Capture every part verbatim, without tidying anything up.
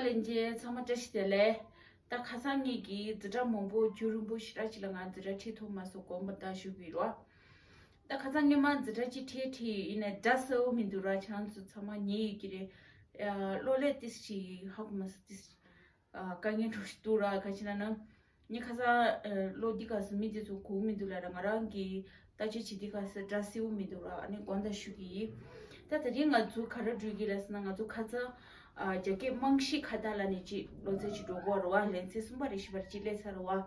ལྷན་རྒྱས་ཚང་མ་བཀྲ་ཤིས་བདེ་ལེགས། ད་ཁ་སང་ངེད་ཀྱིས་འཛིན་གྲྭ་མང་པོ་རྒྱུན་རིང་པོ་ཞེ་དྲག་ཅིག་ལ་ང་འཛིན་གྲྭ་ཁྲིད་ཐུབ་མ་སོང་། དགོངས་པ་དག་ཞུ་གི་རོ། ད་ཁ་སང་ངས་མ་འཛིན་གྲྭ་ཅིག་ཁྲིད་ཁྲིད་ཡིན་ནའི་སྒྲ་གསལ་བོ་མི་འདུག་ར། ཁྱེད་རང་ཚོ་ཚང་མ་ཉན་ཡོད་ཀྱི་རེད། གློག་ཀླད་ཏིས་ཅིག་ཧ་གོ་མ་སོང་། ཏིས་དཀའ་ངལ་འཕྲད་ཀྱི་འདུག་ར། ག་ཅི་ན་ན། ངས་ཁ་སང་གློག་འདི་ག་སེ་མི་དེ་ཚོ་གོ་མི་འདུག་ལ་ར། ང་རང་གིས་བརྟག་དཔྱད་བྱེད་དུས་ག་སེ་སྒྲ་གསལ་བོ་མི་འདུག་ར། ཨ་ནི་དགོངས་དག་ཞུ་གི་ཡིན། ད་དེ་རིང་ང་ཚོ་ག་རེ་འགྲོ་གི་རེད་ཟེར་ན། ང་ཚོ་ཁ་སང་རྒྱ་སྐད་རྨང་གཞི་ཁ་བརྡ་ལབ་ནས་ཅིག་སློབ་ཚན་ཅིག་འགྲོ་གི་ཡོད་རེད་བ། ལེ་ཚན་གསུམ་པ་རེད། བཞི་པ་རེད། ཅིག་སླེབས་ཚར་རེད་བ།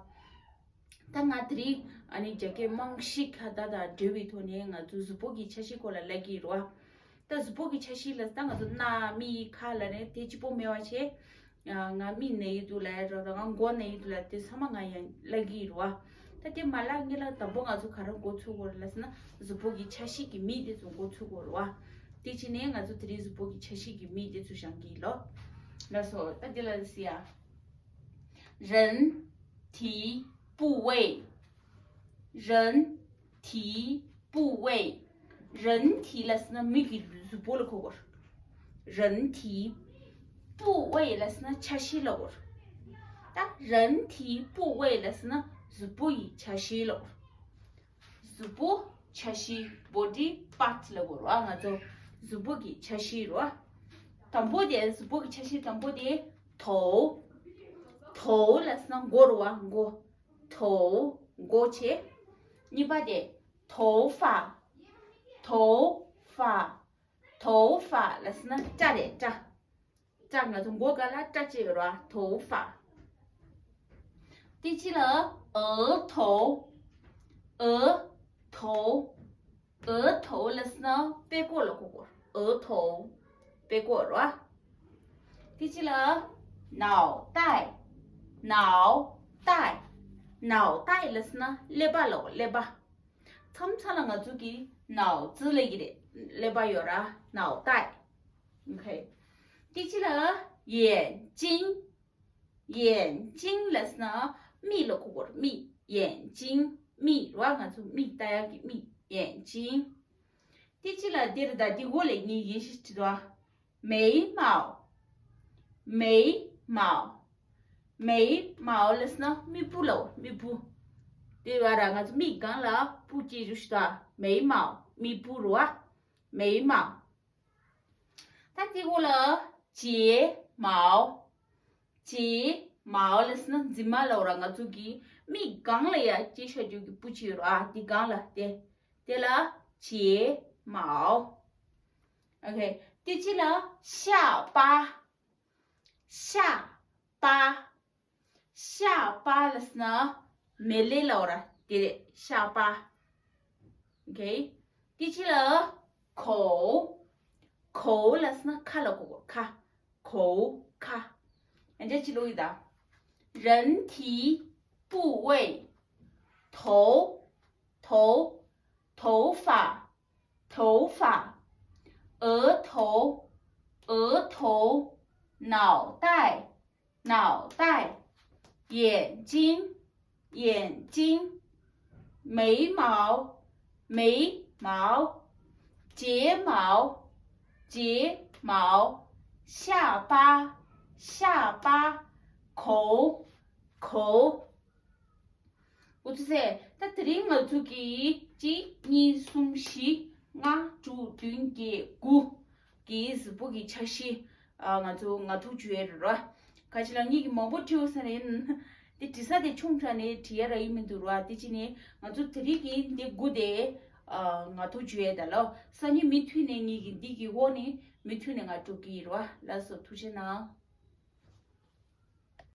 ད་ང་དེ་རིང་ཨ་ནི་རྒྱ་སྐད་རྨང་གཞི་ཁ་བརྡ་དང་འབྲེལ་བའི་ཐོག་ནས་ང་ཚོ་གཟུགས་པོ་གི་ཆ་ཤས་སྐོར་ལ་ལབ་ཀྱི་ཡིན་རེད་བ། ད་གཟུགས་པོ་གི་ཆ་ཤས་ལ་ད་ང་ཚོ་སྣ་མིག་ཁ་ལབ་ནས་དེ་གཅིག་པོ་མེད་པ་བྱས། ང་མིག་ན་གི་འདུག་ལབ་ཡ་རོ། ད་ང་མགོ་ན་གི་འདུག་ལབ། དེ་ཚང་མ་ང་ཡང་ལབ་ཀྱི་ཡིན་རེད་བ། ད་དེ་མ་ལབ་སྔོན་ལ་དང་པོ་ང་ཚོ་ག་རེ་འགོ་ཚུགས་དགོས་རེད་ལབ་ཟེར་ན། གཟུགས་པོ་གི་ཆ་ཤས་ཀྱི་མིང་དེ་ཚོ་འགོ་ཚུགས་དགོས་རེད་བ། དེ་བྱས་ནས་ང་ཚོ་དེ་རིང་གཟུགས་པོ་གི་ཆ་ཤས་ཀྱི་མིང་དེ་ཚོ་སྦྱང་གི་ཡིན་ལོ། ལགས་སོ། ད་དེ་ལ་ཟེར་ཡ། 人体部位，人体部位，人体 ལབ་ཟེར་ན་མི་གི་གཟུགས་པོ་ལ་གོ་དགོས། 人体部位 ལབ་ཟེར་ན་ཆ་ཤས་ལ་གོ་དགོས། ད་人体部位 ལབ་ཟེར་ན་གཟུགས་པོ་ཡི་ཆ་ཤས་ལ་གོ་དགོས། གཟུགས་པོ་ཆ་ཤས། body part ལ་གོ་དགོས་ར། ང་ཚོ་གཟུགས་པོ་གི་ཆ་ཤས་ར། དང་པོ་དེ་གཟུགས་པོ་གི་ཆ་ཤས་དང་པོ་དེ་头།头 ལབ་ཟེར་ན་མགོ་ར་བ། མགོ། 头། མགོ་བྱས། གཉིས་པ་དེ་头发། 头发། 头发 ལབ་ཟེར་ན་སྐྲ་རེད། སྐྲ། སྐྲ། ང་ཚོ་མགོ་སྒང་ལ་སྐྲ་བཅད་ཡོད་ར། 头发། དེ་གཅིག་ལ་额头། 额头། 额头 ལབ་ཟེར་ན་པད་ཀོག་ལ་གོ་དགོས། 额头། པད་ཀོག་ར། དེ་གཅིག་ལ་脑袋། 脑袋། 脑袋 ལབ་ཟེར་ན་ཀླད་པ་ལ་གོ། ཀླད་པ། མཚམས་མཚམས་ལ་ང་ཚོ་གིས་脑子 ལབ་ཀྱི་རེད། ཀླད་པ་ཡོད་ར། 脑袋། ཨོ་ཁེ། དེ་གཅིག་ལ་眼睛། 眼睛 ལབ་ཟེར་ན་མིག་ལ་གོ་དགོས། མིག་ཡན་ཅིང་། མིག་ར། ང་ཚོ་མིག་ལྟ་ཡག་གི་མིག་ཡན་ཅིང་། དེ་གཅིག་ལ་དེ་རེད། ད་དེ་འོག་ལ་ངས་ཡིན་ཞིག་བྲིས་འདུག 眉毛། 眉毛། 眉毛 ལབ་ཟེར་ན་མིག་སྤུ་ལ་གོ། མིག་སྤུ། དེ་བ་ར། ང་ཚོ་མིག་སྒང་ལ་སྤུ་སྐྱེས་བཞག་ཞིག་ད། 眉毛། མིག་སྤུ་ར་བ། 眉毛། ད་དེ་འོག་ལ་睫毛། 睫毛 ལབ་ཟེར་ན་མཛེས་མ་ལ་གོ་ར། ང་ཚོ་གི་མིག་སྒང་ལ་ཡ་སྐྱེས་བཞག་རྒྱུ་གི་སྤུ་ཅིག་ཡོད་ར། དེ་སྒང་ལ་དེ། དེ་ལ་睫毛། ཨོ་ཁེ། དེ་གཅིག་ལ་下巴། 下巴། 下巴 ལབ་ཟེར་ན་མལ་ལས་ལ་གོ་ར། དེ་རེད། 下巴། ཨོ་ཁེ། དེ་གཅིག་ལ་口། 口 ལབ་ཟེར་ན་ཁ་ལ་གོ་དགོས། ཁ། 口། ཁ། ཡང་བསྐྱར་ཅིག་ཀློག་གི་ད། 人体部位། 头。头。头发。头发。额头。额头。脑袋。 脑袋。眼睛。眼睛。眉毛。眉毛。睫毛。睫毛。下巴。下巴。口。口。 འོ་ཙི་ཙི། ད་དེ་རིང་ང་ཚོ་གིས་གཅིག་གཉིས་གསུམ་བཞི་ལྔ་དྲུག་བདུན་བརྒྱད་དགུ་གི་གཟུགས་པོ་གི་ཆ་ཤས། ཨ། ང་ཚོ་ངག་ཐོག་བརྗོད་ཡས་རེད་ར། ག་ཅི་ལ་ངེད་ཀྱིས་མང་པོ་བྲིས་ཡོད་ས་རེད། དེ་བྲིས་ས་དེ་ཆུང་དྲགས་ནས་བྲིས་ཡ་རག་གི་མི་འདུག་ར། དེ་བྱས་ནས་ང་ཚོ་དེ་རིང་གི་འདི་དགུ་དེ། ཨ། ངག་ཐོག་བརྗོད་ཡས་ད་ལོ། སང་ཉིན་མུ་མཐུད་ནས་ངེད་ཀྱིས་འདི་གི་འོག་ནས་མུ་མཐུད་ནས་ང་འགྲོ་གི་ཡིན་ར། ལགས་སོ། ཐུགས་རྗེ་གནང་།